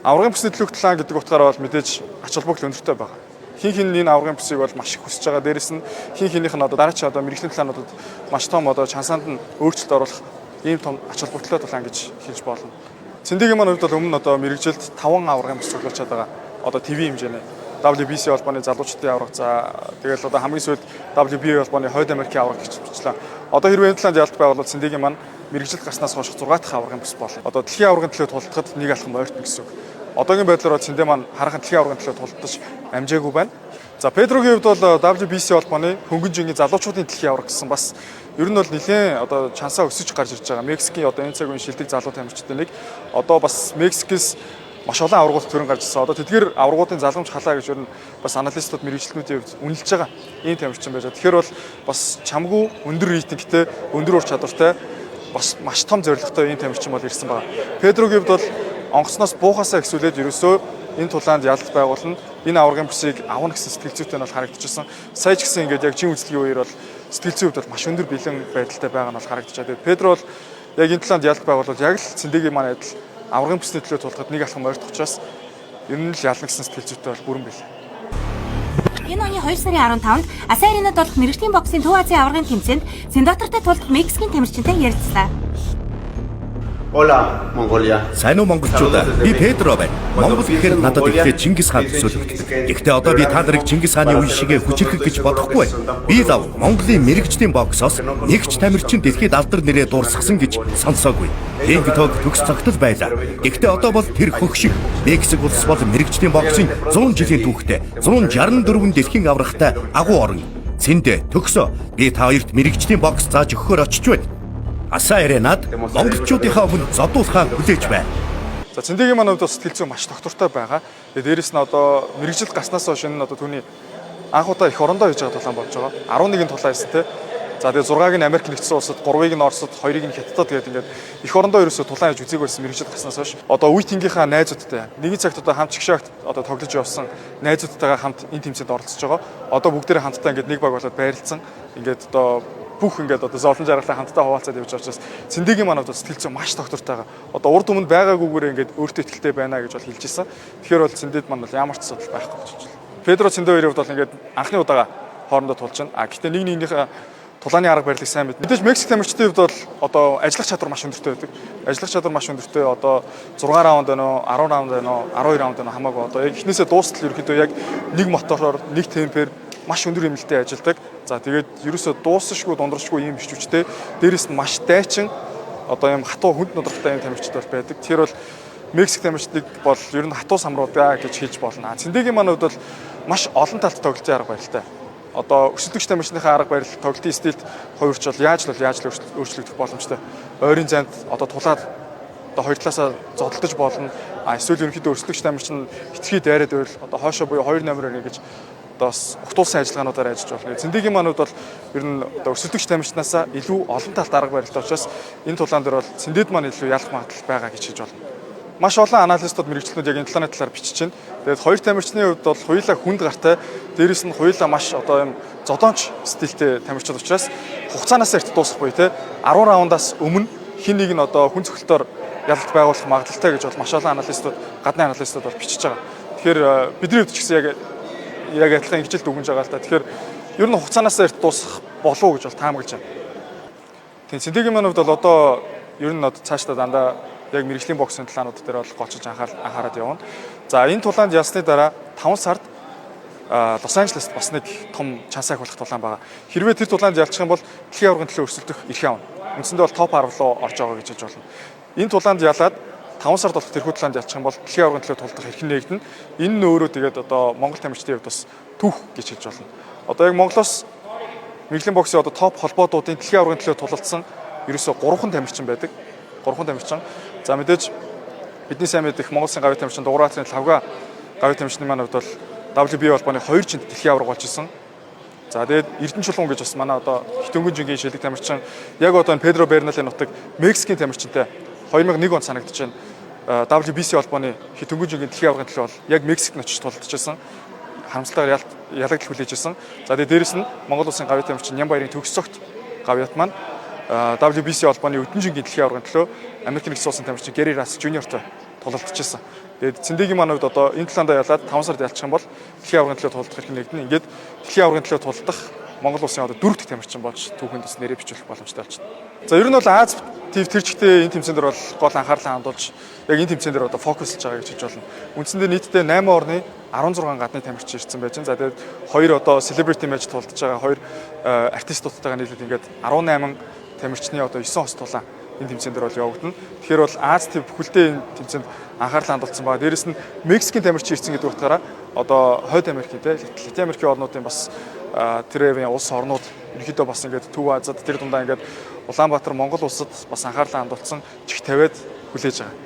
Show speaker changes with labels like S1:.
S1: Аваргын бүсний төлөөх тулаан гэдэг утгаараа бол мэдээж ач холбогдол өндөртэй байгаа. Хин хин энэ аваргын бүсийг бол маш их хүсэж байгаа. Дээрэс нь хин хинийх нь одоо дараагийн одоо мэргэжлийн тулаануудад маш том одоо чансаанд нь өөрчлөлт оруулах ийм том ач холбогдолтой тулаан гэж хэлж болно. Цэндигийн маань хувьд бол өмнө нь одоо мэргэжилд 5 аваргын бүс цуглуулж байгаа. Одоо TV хэмжээний WBC холбооны залуучдын аварга, за тэгэл одоо хамгийн сүүлд WBA холбооны Хойд Америкийн аварга гэж бичлээ. Одоо хэрвээ энэ тулаанд ялалт байгуул Цэндигийн маань мэргэжилд гарснаас хойш 6 дахь аваргын бүс болно. Одоо дэлхийн аваргын төлөө тулалдахад нэг алхам ойртно гэсэн үг. Одоогийн байдлаар бол Цэндэ маань хараахан дэлхийн аваргын төлөө тулалдаж амжаагүй байна. За, Педрогийн хувьд бол WBC холбооны хөнгөн жингийн залуучуудын дэлхийн аварга гэсэн бас ер нь бол нэлээд одоо чансаа өсөж гарч ирж байгаа. Мексикийн одоо энэ цаг үеийн шилдэг залуу тамирчдын нэг, одоо бас Мексикээс маш олон аваргууд төрөн гарч ирсэн. Одоо тэдгээр аваргуудын залгамж халаа гэж ер нь бас аналистууд, мэргэжилтнүүдийн хувьд үнэлж байгаа ийм тамирчин байж байгаа. Тэгэхээр бол бас чамгүй өндөр рейтингтэй, өндөр ур чадвартай, бас маш том зорилготой ийм тамирчин бол ирсэн байна. Педрогийн хувьд бол онгоцноос буухасаа эхлүүлээд ерөөсөө энэ тулаанд ялалт байгуулна. Энэ аваргын бүсийг авна гэсэн сэтгэл зүйтэй нь бол харагдчихсан. Сая ч гэсэн ингээд яг жин үзлэгийн үеэр бол сэтгэл зүйн хувьд бол маш өндөр бэлэн байдалтай байгаа нь бол харагдчихаа. Тэгээд Педро бол яг энэ тулаанд ялалт байгуулвал яг л Цэндигийн маань адил аваргын бүсний төлөө тулахад нэг алхам ойртох учраас ер нь л ялна гэсэн сэтгэл зүйтэй бол бүрэн бэлэн.
S2: Энэ оны 2 сарын 15-нд Асай Аренад болох мэргэжлийн боксын Төв Азийн аваргын тэмцээнд Цэндбатартай тулдах Мексикийн тамирчинтай ярилцлаа.
S3: Hola, Mongolia.
S4: Сайн уу, монголчуудаа. Би Педро байна. Монгол гэхээр надад эхлээд Чингис хаан төсөөлөгддөг. Гэхдээ одоо би та нарыг Чингис хааны үе шигээ хүчирхэг гэж бодохгүй байна. Би лав Монголын мэргэжлийн боксоос нэг ч тамирчин дэлхийд алдар нэрээ дуурсгасан гэж сонсоогүй. Инг тог төгс цогтол байлаа. Гэхдээ одоо бол тэр хөгшиг. Мексик улс бол мэргэжлийн боксын 100 жилийн түүхтэй, 164 дэлхийн аваргатай агуу орон. Цэндэ, Төгсөө, би та хоёрт мэргэжлийн бокс зааж өгөхөөр очиж байна. Асай Аренад монголчуудынхаа өмнө зодуулахаа хүлээж байна.
S1: За, Цэндигийн маань хувьд бас сэтгэл зүй маш тогтвортой байгаа. Тэгээ дээрэс нь одоо мэргэжил гарснаас хойш энэ нь одоо түүний анх удаа эх орондоо хийж байгаа тулаан болж байгаа. 11 тулаан хийсэн те. За, тэгээ 6-ыг нь Америк нэгдсэн улсад, 3-ыг нь Оросод, 2-ыг нь Хятадд тэгээд ингээд эх орондоо ерөөсөө тулаан хийж үзээгүй байсан мэргэжил гарснаас хойш. Одоо үе тэнгийнхаа найзуудтай, нэгэн цагт одоо хамт чигшаагт одоо тоглож явсан найзуудтайгаа хамт энэ тэмцээнд оролцож байгаа. Одоо бүгдээрээ хамтдаа ингээд нэг баг болоод байрлалцсан. Ингээд одоо бүх ингээд одоо зовлон жаргалаа хамтдаа хуваалцаад явж байгаа учраас Цэндигийн маань хувьд сэтгэл зүй маш тогтвортой байгаа. Одоо урд өмнө байгаагүйгээрээ ингээд өөртөө итгэлтэй байна гэж бол хэлж ирсэн. Тэгэхээр бол Цэндэд маань бол ямар ч асуудал байхгүй гэж хэлж байна. Педро, Цэндэ хоёрын хувьд бол ингээд анхны удаага хоорондоо тулж байна. А гэхдээ нэг нэгнийхээ тулааны арга барилыг сайн мэднэ. Мэдээж Мексик тамирчдын хувьд бол одоо ажиллах чадвар маш өндөртэй байдаг. Ажиллах чадвар маш өндөртэй. Одоо 6 раунд байна уу, 10 раунд байна уу, 12 раунд байна уу, хамаагүй одоо яг эхнээсээ дуустал ерөнхийдөө яг нэг мотороор, нэг темпээр маш өндөр эмнэлтэд ажилладаг. За, тэгээд ерөөсөө дуусшгүй, дундаршгүй ийм эрч хүчтэй. Дээрэс нь маш дайчин, одоо ийм хатуу, хүнд нударгатай ийм тамирчид бол байдаг. Тэгэхээр бол Мексик тамирчдыг бол ер нь хатуу самруудаа гэж хэлж болно. Цэндигийн маань хувьд бол маш олон талт тоглолтын арга барилтай. Одоо өрсөлдөгч тамирчныхаа арга барил, тоглолтын стилд хувирч бол яаж л өөрчлөгдөх боломжтой. Ойрын зайд одоо тулаад одоо хоёр талаасаа зодолдож болно. А эсвэл ерөнхийдөө өрсөлдөгч тамирчин хэтэрхий дайраад байвал одоо хойшоо буюу хоёр номероор ингэж одоо бас угтуулсан ажиллагаануудаар ажиллаж болно. Цэндигийн маань хувьд бол ер нь одоо өрсөлдөгч тамирчнаасаа илүү олон талт арга барилтай учраас энэ тулаан дээр бол Цэндэд маань илүү ялах магадлал байгаа гэж хэлж болно. Маш олон аналистууд, мэргэжилтнүүд яг энэ тулааны талаар бичиж байна. Тэгээд хоёр тамирчны хувьд бол хоёулаа хүнд гартай, дээрэс нь хоёулаа маш одоо юм зодоонч стилтэй тамирчид учраас хугацаанаас эрт дуусах буюу те 10 раундаас өмнө хэн нэг нь одоо хүн цохилтоор ялалт байгуулах магадлалтай гэж бол маш олон аналистууд, гадны аналистууд бол бичиж байгаа. Тэгэхээр бидний хувьд ч гэсэн яг адилхан ингэж л дүгнэж байгаа л та. Тэгэхээр ер нь хугацаанаас эрт дуусах болов уу гэж бол таамаглаж байна. Тийм, Цэндигийн маань хувьд бол одоо ер нь одоо цаашдаа дандаа яг мэргэжлийн боксын тулаанууд дээр бол голчилж анхаарад явна. За, энэ тулаанд ялсны дараа 5 сард Лос Анжелест бас нэг том чансаа ахиулах тулаан байгаа. Хэрвээ тэр тулаанд ялчих юм бол дэлхийн аваргын төлөө өрсөлдөх эрхээ авна. Үндсэндээ бол топ 10 руу орж байгаа гэж хэлж болно. Энэ тулаанд ялаад 5 сард болох тэрхүү тулаанд ялчих юм бол дэлхийн аваргын төлөө тулдах эрх нэгдэнэ. Энэ нь өөрөө тэгээд одоо Монгол тамирчдын хувьд бас түүх гэж хэлж болно. Одоо яг Монголоос мэргэжлийн боксын одоо топ холбоодуудын дэлхийн аваргын төлөө тулалдсан ерөөсөө 3 тамирчин байдаг. 3 тамирчин. За, мэдээж бидний сайн мэдэх Монгол Улсын гавьяат тамирчин Дугуйдаратрын Лхавга гавьяат тамирчны маань хувьд бол WBA холбооны 2 жинт дэлхийн аварга болж исэн. За, тэгээд Эрдэнэ Чулуун гэж бас манай одоо хэт хөнгөн жингийн шилдэг тамирчин яг одоо энэ Педро Берналын нутаг Мексикийн тамирчинтай 2001 онд санагдаж байна. WBC холбооны хэт хөнгөн жингийн дэлхийн аваргын төлөө бол яг Мексикт очиж тулалдаж байсан. Харамсалтайгаар ялагдал хүлээж исэн. За, тэгээд дээрэс нь Монгол Улсын гавьяат тамирчин Нямбаярын Төгс цогт гавьяат маань WBC холбооны өдөн жингийн дэлхийн аваргын төлөө Америк нэгдсэн улсын тамирчин Гэри Расс Жуниортой тулалдаж. тулалдчихсан. Тэгээд Цэндигийн маань хувьд одоо энэ тулаандаа ялаад 5 сард ялчих юм бол дэлхийн аваргын төлөө тулалдах эрх нэгдэнэ. Ингээд дэлхийн аваргын төлөө тулалдах Монгол улсын одоо дөрөв дэх тамирчин болж түүхэнд бас нэрээ бичүүлэх боломжтой болчихно. За, ер нь бол Ази төв тэр чигтээ энэ тэмцээн дээр бол гол анхаарлаа хандуулж, яг энэ тэмцээн дээр одоо focus лж байгаа гэж хэлж болно. Үндсэндээ нийтдээ 8 орны 16 гадны тамирчин ирсэн байж байна. За, тэгээд хоёр одоо celebrity match тулдж байгаа хоёр артистуудтайгаа нийлээд ингээд 18 тамирчны одоо 9 хос тулаан энэ тэмцээн дээр бол явагдана. Тэгэхээр бол Ази төв бүхэлдээ энэ тэмцээнд анхаарлаа хандуулсан байгаа. Дээрэс нь Мексикийн тамирчин ирсэн гэдэг утгаараа одоо Хойд Америкийн, те, Латин Америкийн орнуудын бас тэр хэвийн улс орнууд ерөнхийдөө бас ингээд Төв Азад тэр дундаа ингээд Улаанбаатар, Монгол улсад бас анхаарлаа хандуулсан, чих тавиад хүлээж байгаа.